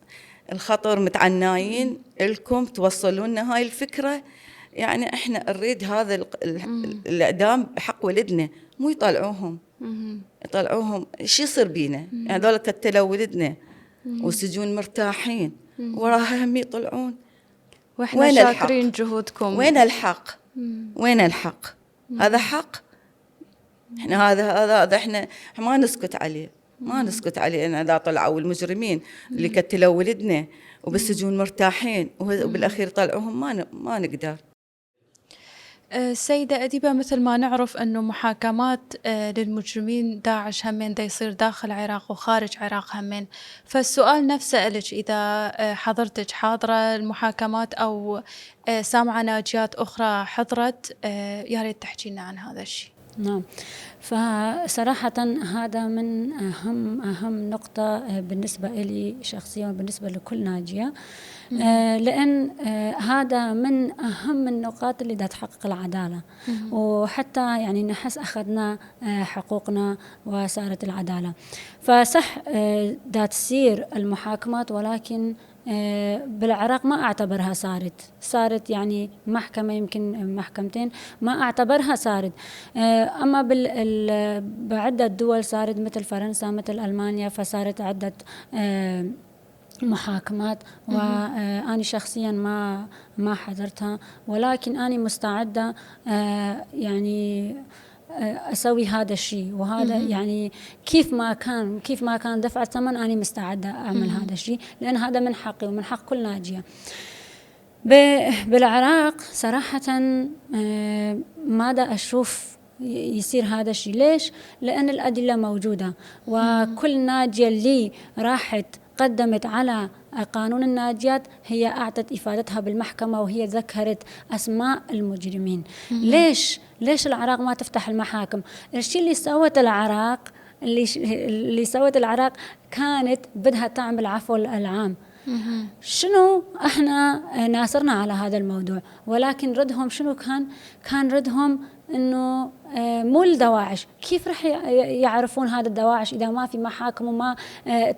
[SPEAKER 2] الخطر متعناين لكم توصلوا لنا هاي الفكرة، يعني إحنا نريد هذا الإعدام بحق ولدنا، مو يطلعوهم شو يصير بينا؟ يعني هذول قتلوا ولدنا والسجون مرتاحين، وراها هم يطلعون.
[SPEAKER 3] وإحنا شاكرين جهودكم.
[SPEAKER 2] وين الحق؟ هذا حق؟ إحنا هذا إحنا ما نسكت عليه، إن إذا طلعوا المجرمين اللي قتلوا ولدنا وبالسجون مرتاحين وبالأخير طلعوهم ما نقدر.
[SPEAKER 3] سيدة أديبة، مثل ما نعرف أنه محاكمات للمجرمين داعش همين دا يصير داخل العراق وخارج العراق همين، فالسؤال نفسه إلك إذا حضرتك حاضرة المحاكمات أو سامعة ناجيات أخرى حضرت، يا ريت تحكي لنا عن هذا الشيء.
[SPEAKER 1] نعم، فصراحة هذا من أهم نقطة بالنسبة لي شخصيا وبالنسبة لكل ناجية، لأن هذا من أهم النقاط اللي دا تحقق العدالة، وحتى يعني نحس أخذنا حقوقنا وصارت العدالة. فصح دا تصير المحاكمات، ولكن بالعراق ما أعتبرها صارت يعني محكمة، يمكن محكمتين ما أعتبرها صارت. أما بعدة دول صارت مثل فرنسا مثل ألمانيا، فصارت عدة محاكمات، وأنا شخصيا ما حضرتها، ولكن أنا مستعدة يعني أسوي هذا الشيء. وهذا يعني كيف ما كان دفع ثمن، أنا مستعدة أعمل هذا الشيء، لأن هذا من حقي ومن حق كل ناجية. بالعراق صراحة ماذا أشوف يصير هذا الشيء؟ ليش؟ لأن الأدلة موجودة، وكل ناجية اللي راحت قدمت على قانون الناجيات هي أعطت إفادتها بالمحكمة، وهي ذكرت أسماء المجرمين. ليش العراق ما تفتح المحاكم؟ الشيء اللي سوت العراق كانت بدها تعمل عفو العام. شنو احنا ناصرنا على هذا الموضوع، ولكن ردهم شنو كان ردهم انه مو الدواعش. كيف رح يعرفون هذا الدواعش اذا ما في محاكم وما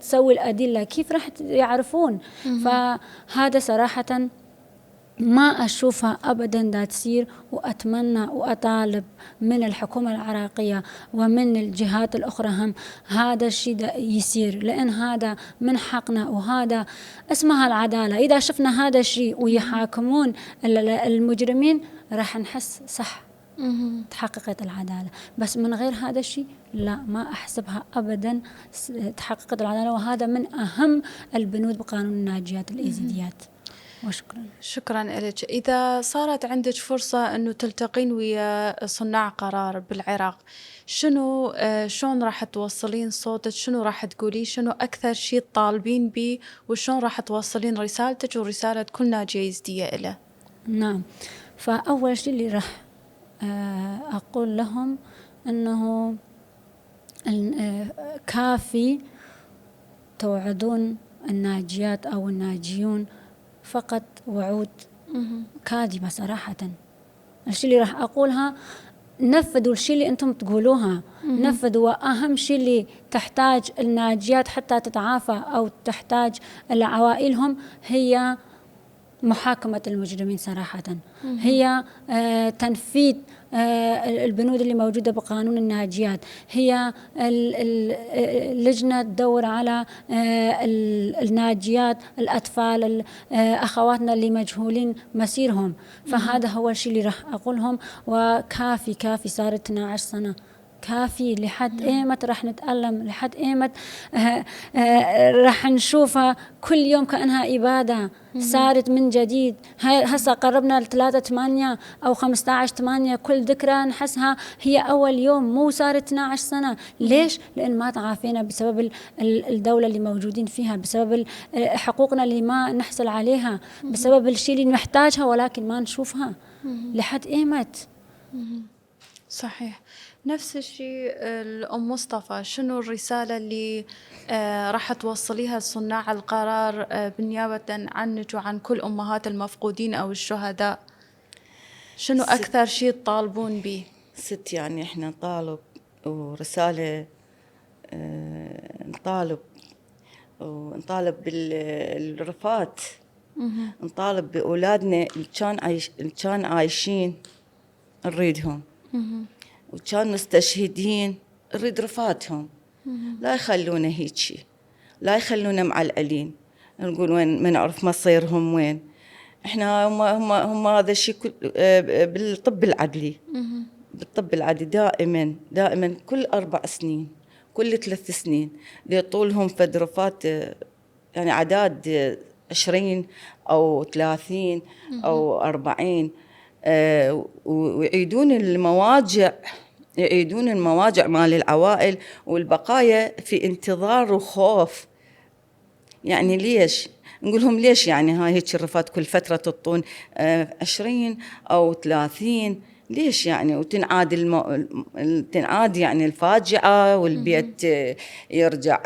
[SPEAKER 1] تسوي الادله؟ كيف رح يعرفون؟ فهذا صراحه ما أشوفها أبدا دا تصير، وأتمنى وأطالب من الحكومة العراقية ومن الجهات الأخرى هم هذا الشيء يصير، لأن هذا من حقنا، وهذا اسمها العدالة. إذا شفنا هذا الشيء ويحاكمون المجرمين راح نحس صح تحققت العدالة. بس من غير هذا الشيء لا، ما أحسبها أبدا تحققت العدالة، وهذا من أهم البنود بقانون الناجيات الإيزيديات. وشكرا.
[SPEAKER 3] شكرا لك. إذا صارت عندك فرصة أنه تلتقين ويا صناع قرار بالعراق، شلون راح توصلين صوتك؟ شنو راح تقولي؟ شنو أكثر شيء تطالبين به؟ وشلون راح توصلين رسالتك ورسالة كل ناجية يزيدية إله؟
[SPEAKER 1] نعم، فأول شيء اللي راح أقول لهم أنه كافي توعدون الناجيات أو الناجيون فقط وعود كاذبة صراحة. الشيء اللي راح أقولها نفذوا الشيء اللي أنتم تقولوها، نفذوا. وأهم شيء اللي تحتاج الناجيات حتى تتعافى أو تحتاج عوائلهم هي محاكمة المجرمين صراحة، هي تنفيذ البنود اللي موجودة بقانون الناجيات، هي اللجنة تدور على الناجيات الأطفال أخواتنا اللي مجهولين مسيرهم. فهذا هو الشيء اللي راح أقولهم. وكافي صارت 12 سنة، كافي. لحد ايمت راح نتألم؟ لحد ايمت راح نشوفها كل يوم كأنها إبادة صارت من جديد؟ هسا قربنا ل3/8 أو 15/8، كل ذكرى نحسها هي أول يوم، مو صارت 12 سنة. ليش؟ لأن ما تعافينا بسبب الدولة اللي موجودين فيها، بسبب حقوقنا اللي ما نحصل عليها، بسبب الشيء اللي نحتاجها ولكن ما نشوفها. لحد ايمت؟
[SPEAKER 3] صحيح. نفس الشيء الأم مصطفى، شنو الرسالة اللي راح توصليها لصناع القرار بالنيابة عنك وعن كل أمهات المفقودين أو الشهداء؟ شنو أكثر شيء تطالبون به؟
[SPEAKER 2] يعني إحنا نطالب، ورسالة نطالب بالرفات، نطالب بأولادنا اللي كان عايشين نريدهم، وكان مستشهدين نريد رفاتهم. لا يخلونا هيجي، لا يخلونا معلقلين نقول وين، ما نعرف مصيرهم وين. احنا هم هذا الشيء بالطب العدلي، بالطب العدلي دائما كل 4 سنين، كل 3 سنين يطولهم فد رفات، يعني عداد 20 أو 30 أو 40، ويعيدون المواجع مال العوائل والبقايا في انتظار وخوف. يعني ليش نقولهم ليش يعني هاي هيك الرفات كل فترة تطون 20 أو 30؟ ليش يعني؟ وتنعاد تنعاد يعني الفاجعة، والبيت يرجع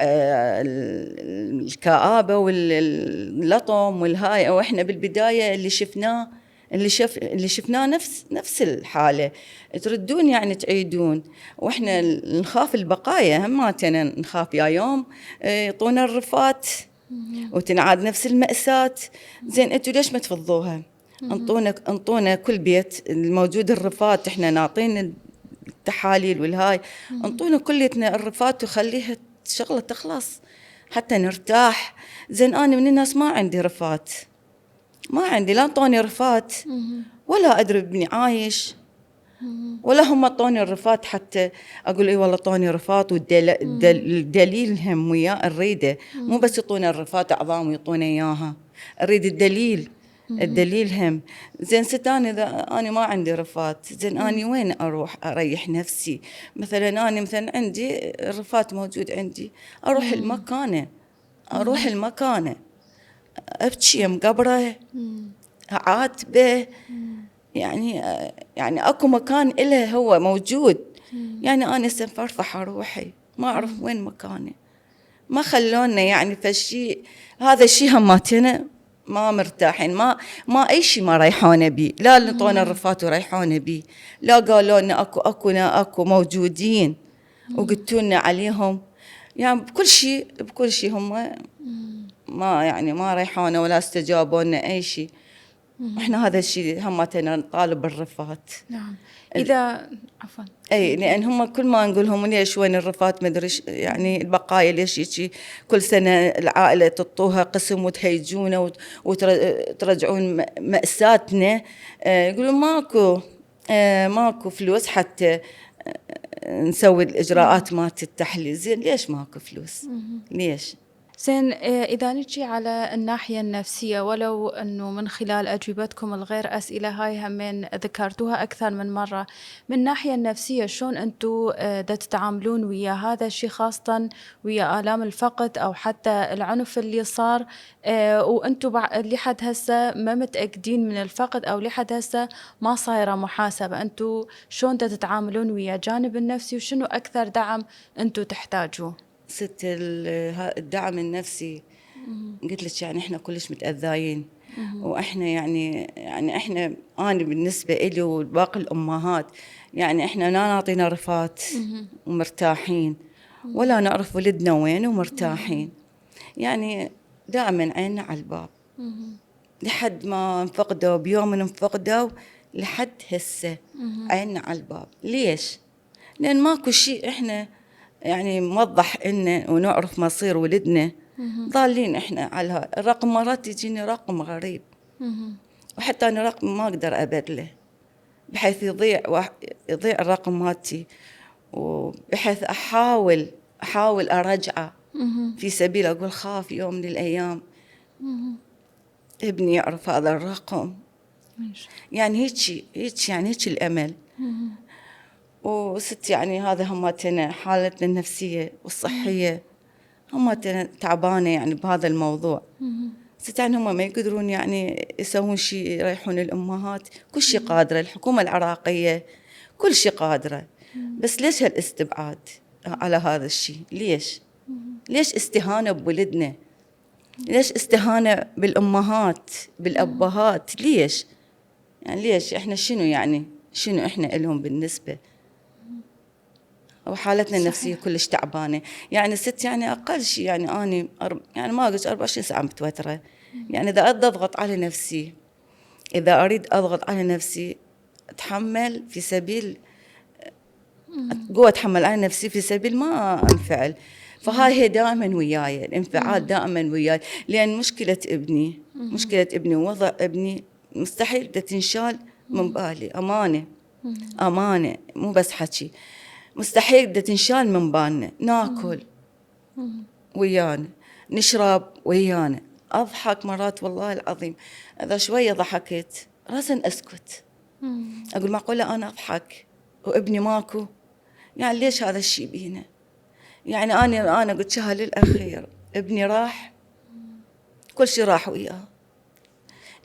[SPEAKER 2] الكآبة واللطم والهاي. وإحنا بالبداية اللي شفناه نفس الحالة، تردون يعني تعيدون، وإحنا نخاف البقايا، هماتنا نخاف يا يوم يطونا الرفات وتنعاد نفس المأساة. زين انتوا ليش ما تفضوها؟ انطونا كل بيت الموجود الرفات، احنا نعطين التحاليل والهاي، انطونا كليتنا الرفات وخليها شغلة تخلص. حتى نرتاح. زين أنا من الناس ما عندي رفات، ما عندي، لا انطوني رفات ولا أدري ابني عايش، ولا هم اعطوني الرفات حتى اقول اي والله اعطوني رفات، والدليل هم وياه نريده، مو بس يعطونا الرفات اعظام ويعطونا اياها، اريد الدليل. الدليل هم. زين ست انا اذا انا ما عندي رفات، زين انا وين اروح اريح نفسي؟ مثلا انا مثلا عندي الرفات موجود عندي، اروح المكانه، اروح المكانه ابكي يم قبره، عاتبه، يعني اكو مكان إله هو موجود. يعني انا فرفح روحي ما اعرف وين مكاني، ما خلونا يعني فشي. هذا الشيء هماتنا ما مرتاحين، ما اي شيء ما ريحونا بيه، لا نطونا الرفات وريحونا بيه، لا قالوا لنا اكو موجودين وقلتوا لنا عليهم، يعني بكل شيء هم ما يعني ما ريحونا ولا استجابوا لنا اي شيء. احنا هذا الشيء همتنا نطالب بالرفات.
[SPEAKER 3] نعم. إذا عفوا
[SPEAKER 2] اي لان هم كل ما نقول لهم ليش وين الرفات ما ادري يعني البقايا ليش يجي كل سنه العائله تعطوها قسم وتهيجونا وترجعون مأساتنا، يقولون ماكو فلوس حتى نسوي الاجراءات مالت التحليل. زين ليش ماكو فلوس؟ ليش؟
[SPEAKER 3] زين، إذا نجي على الناحية النفسية، ولو أنه من خلال أجوبتكم الغير أسئلة هاي همين ذكرتوها أكثر من مرة، من الناحية النفسية شلون أنتوا دا تتعاملون ويا هذا الشيء، خاصة ويا آلام الفقد أو حتى العنف اللي صار، وأنتوا لحد هسه ما متأكدين من الفقد، أو لحد هسه ما صايرة محاسبة، أنتوا شلون دا تتعاملون ويا جانب النفسي، وشنو أكثر دعم أنتوا تحتاجوه؟
[SPEAKER 2] ست الدعم النفسي قلت لك يعني احنا كلش متأذاين، واحنا يعني احنا انا بالنسبه لي وباقي الامهات يعني احنا لا نعطينا رفات ومرتاحين، ولا نعرف ولدنا وين ومرتاحين، يعني دائما عيننا على الباب لحد ما انفقدوا، بيوم انفقدوا لحد هسه عيننا على الباب. ليش؟ لان ماكو شيء احنا يعني موضح إنه ونعرف مصير ولدنا، ضالين إحنا على الرقم. مرات يجيني رقم غريب وحتى أنا رقم ما أقدر أبدله، بحيث يضيع الرقم مالتي، وبحيث أحاول أرجعه في سبيل أقول خاف يوم من الأيام ابني يعرف هذا الرقم. يعني هيك يعني هيك الأمل. وست يعني هذا همتنا حالتنا النفسية والصحية همتنا تعبانة يعني بهذا الموضوع. ست يعني هم ما يقدرون يعني يسوون شيء يريحون الأمهات، كل شيء قادرة الحكومة العراقية، كل شيء قادرة، بس ليش هالاستبعاد على هذا الشيء؟ ليش استهانة بولدنا؟ ليش استهانة بالأمهات بالأبهات؟ ليش؟ يعني ليش احنا شنو احنا لهم بالنسبة؟ وحالتنا النفسية كلش تعبانة. يعني ست يعني أقل شيء يعني أنا يعني ما قلت 24 ساعة متوترة. يعني إذا أضغط على نفسي، إذا أريد أضغط على نفسي أتحمل في سبيل قوة، أتحمل على نفسي في سبيل ما أنفعل. فهاي هي دائما وياي الانفعال، دائما وياي، لأن مشكلة ابني ووضع ابني مستحيل تنشال من بالي. أمانة مو بس حكي، مستحيل بدها تنشال من بالنا. ناكل ويانا، نشرب ويانا، أضحك مرات والله العظيم إذا شوية ضحكت راسا أسكت، أقول معقولة أنا أضحك وابني ماكو؟ يعني ليش هذا الشيء بينا؟ يعني أنا قلت شها للأخير ابني راح، كل شيء راح وياه،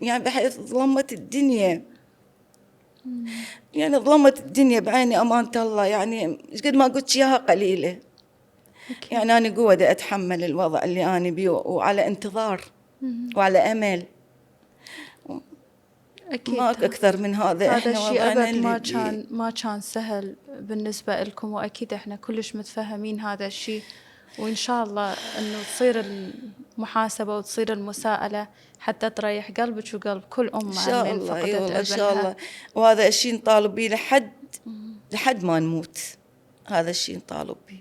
[SPEAKER 2] يعني بحيث ظلمت الدنيا، يعني ظلمت الدنيا بعيني أمانة الله. يعني قد ما قلت إياها قليلة. يعني أنا قوة دا أتحمل الوضع اللي أنا بيه، وعلى انتظار وعلى أمل.
[SPEAKER 3] أكيد
[SPEAKER 2] ما أكثر من هذا.
[SPEAKER 3] هذا الشيء أبد ما كان سهل بالنسبة لكم، وأكيد إحنا كلش متفهمين هذا الشيء، وإن شاء الله إنه تصير المحاسبة وتصير المساءلة حتى تريح قلبك وقلب كل أم
[SPEAKER 2] إن شاء
[SPEAKER 3] من
[SPEAKER 2] الله.
[SPEAKER 3] فقدت
[SPEAKER 2] ابنها إن شاء
[SPEAKER 3] ابنها.
[SPEAKER 2] الله. وهذا الشيء نطالب به لحد ما نموت. هذا الشيء نطالب به.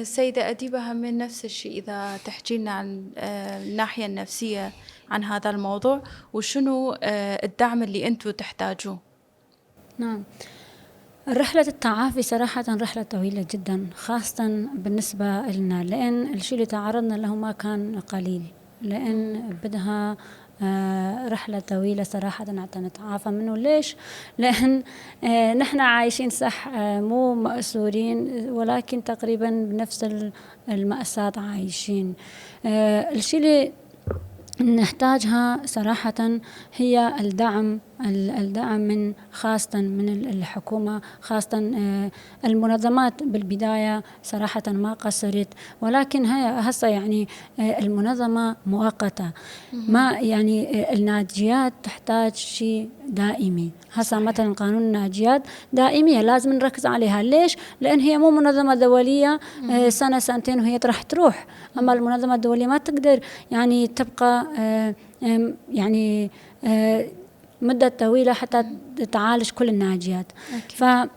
[SPEAKER 3] سيدة أديبة من نفس الشيء، إذا تحكي لنا عن الناحية النفسية عن هذا الموضوع، وشنو الدعم اللي أنتوا تحتاجوه؟
[SPEAKER 1] نعم، رحلة التعافي صراحة رحلة طويلة جدا، خاصة بالنسبة لنا، لأن الشيء اللي تعرضنا له ما كان قليل، لأن بدها رحلة طويلة صراحة حتى نتعافى منه. ليش؟ لأن نحن عايشين صح، مو مأسورين، ولكن تقريبا بنفس المأساة عايشين. الشيء اللي نحتاجها صراحة هي الدعم من خاصة من الحكومة، خاصة المنظمات بالبداية صراحة ما قصرت، ولكن هي هسه يعني المنظمة مؤقتة، ما يعني الناجيات تحتاج شيء دائمي. هسه مثلا قانون الناجيات دائمية لازم نركز عليها. ليش؟ لأن هي مو منظمة دولية سنة سنتين وهي راح تروح، أما المنظمة الدولية ما تقدر يعني تبقى يعني مدة طويلة حتى تعالج كل الناجيات. فهذا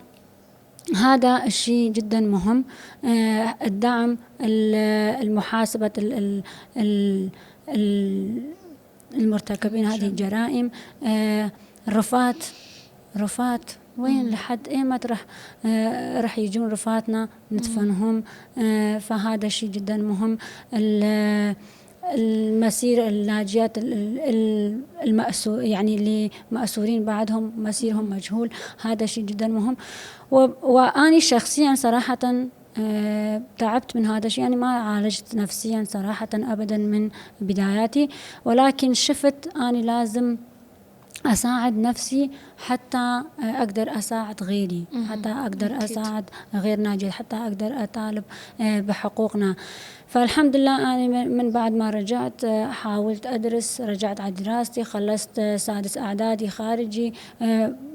[SPEAKER 1] الشيء جدا مهم، الدعم، المحاسبة المرتكبين هذه الجرائم، رفات وين لحد ايمت راح يجون رفاتنا ندفنهم. فهذا شيء جدا مهم. المسير الناجيات يعني اللي مأسورين بعدهم مسيرهم مجهول، هذا شيء جدا مهم. وأني شخصيا صراحة تعبت من هذا الشيء، يعني ما عالجت نفسيا صراحة أبدا من بداياتي، ولكن شفت أني لازم أساعد نفسي حتى أقدر أساعد غيري، حتى أقدر أساعد غير ناجي، حتى أقدر أطالب بحقوقنا. فالحمد لله أنا من بعد ما رجعت حاولت أدرس، رجعت على دراستي، خلصت سادس إعدادي خارجي،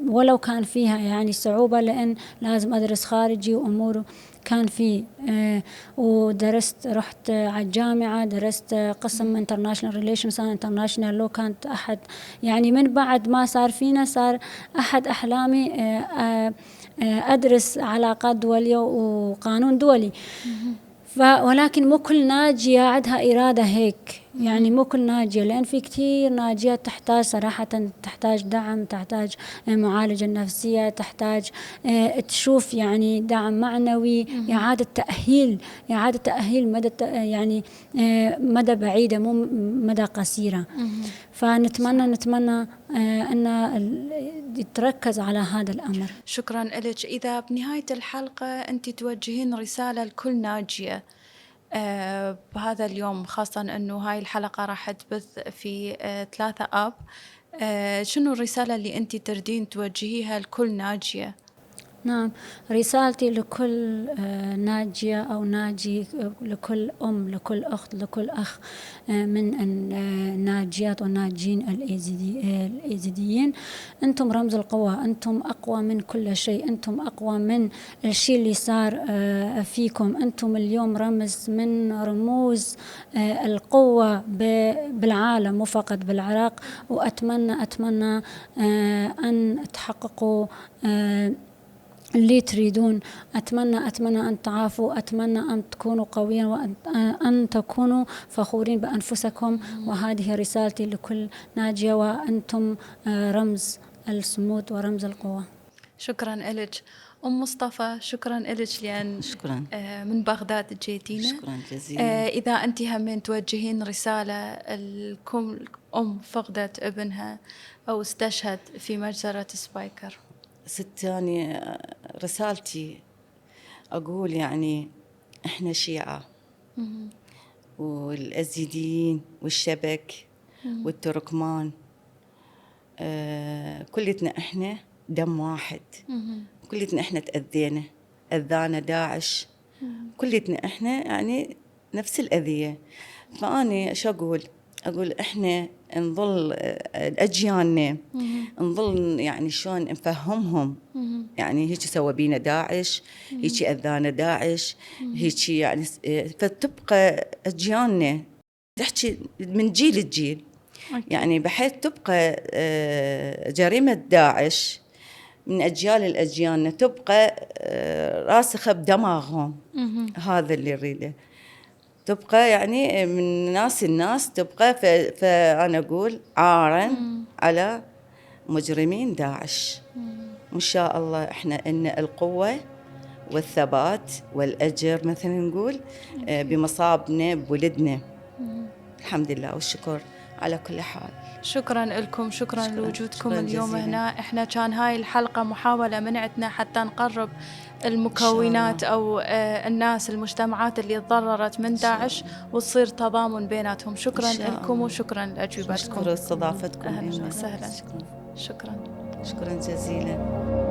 [SPEAKER 1] ولو كان فيها يعني صعوبة لأن لازم أدرس خارجي وأموره كان في، ودرست، رحت على الجامعة درست قسم International Relations and International Law. كانت أحد يعني من بعد ما صار فينا صار أحد أحلامي أدرس علاقات دولية وقانون دولي. ولكن مو كل ناجية عندها إرادة هيك، يعني مو كل ناجية، لأن في كتير ناجيات تحتاج صراحة تحتاج دعم، تحتاج معالجة نفسية، تحتاج تشوف يعني دعم معنوي، إعادة تأهيل مدى يعني مدى بعيدة مو مدى قصيرة. فنتمنى أن تركز على هذا الأمر.
[SPEAKER 3] شكرا لك. إذا بنهاية الحلقة أنت توجهين رسالة لكل ناجية بهذا اليوم، خاصة أنه هاي الحلقة راح تبث في 3 آب، شنو الرسالة اللي أنت تردين توجهيها لكل ناجية؟
[SPEAKER 1] نعم، رسالتي لكل ناجية أو ناجي، لكل أم، لكل أخت، لكل أخ من الناجيات والناجين الإيزيديين: أنتم رمز القوة، أنتم أقوى من كل شيء، أنتم أقوى من الشيء اللي صار فيكم، أنتم اليوم رمز من رموز القوة بالعالم مو فقط بالعراق. وأتمنى أن تحققوا اللي تريدون. أتمنى أن تعافوا، أتمنى أن تكونوا قويين، وأن تكونوا فخورين بأنفسكم. وهذه رسالتي لكل ناجية، وأنتم رمز الصمود ورمز القوة.
[SPEAKER 3] شكرا لك أم مصطفى، شكرا لك لأن
[SPEAKER 2] شكرا
[SPEAKER 3] من بغداد جيتينا.
[SPEAKER 2] شكرا جزيلا.
[SPEAKER 3] إذا أنت همين توجهين رسالة لكم أم فقدت ابنها أو استشهد في مجزرة سبايكر.
[SPEAKER 2] يعني رسالتي أقول يعني إحنا شيعة والأزيديين والشبك والتركمان، كلتنا إحنا دم واحد، كلتنا إحنا تأذينا، أذانا داعش، كلتنا إحنا يعني نفس الأذية. فأني شو أقول إحنا نظل أجيالنا نظل يعني شلون نفهمهم يعني هيك سوى بينا داعش، هيك أذانا داعش، هيك يعني فتبقى أجيالنا تحكي من جيل لجيل، يعني بحيث تبقى جريمة داعش من أجيال الأجيالنا تبقى راسخة بدماغهم. هذا اللي نريده، تبقى يعني من ناس الناس تبقى. فأنا أقول عاراً على مجرمين داعش. وإن شاء الله إحنا إن القوة والثبات والأجر مثلا نقول بمصابنا بولدنا. الحمد لله والشكر على كل حال.
[SPEAKER 3] شكرا لكم، شكرا لوجودكم اليوم
[SPEAKER 2] جزيلا.
[SPEAKER 3] هنا. احنا كان هاي الحلقة محاولة من عندنا حتى نقرب المكونات أو الناس المجتمعات اللي تضررت من داعش وتصير تضامن بيناتهم. شكرا لكم وشكرا لأجوبتكم.
[SPEAKER 2] شكرا لاستضافتكم.
[SPEAKER 3] أهلا وسهلا. شكرا
[SPEAKER 2] شكرا جزيلا.